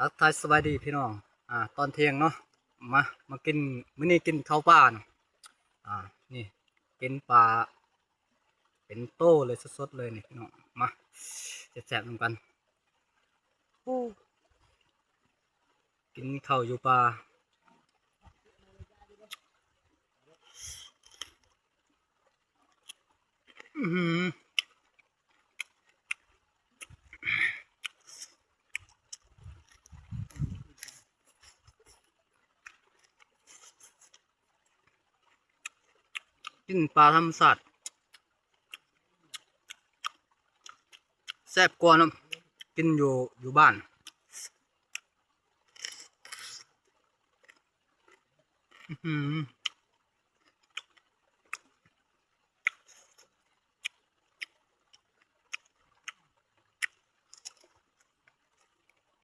ທັກທາຍສະບາຍດີພີ່ນ້ອງ ອາ ຕອນທ່ຽງເນາະ ມາ ມາກິນ ມື້ນີ້ກິນເຂົ້າປ່າເນາະ ອາ ນີ້ ກິນປາເປັນໂຕເລີຍ ສົດໆເລີຍນີ້ພີ່ນ້ອງ ມາແຊບໆນຳກັນ ໂອ້ ກິນເຂົ້າຢູ່ປ່າ ອື ກິນປາທຳມະຊາດ ແຊບກວ່າເນາະ ກິນຢູ່ ຢູ່ບ້ານ ອື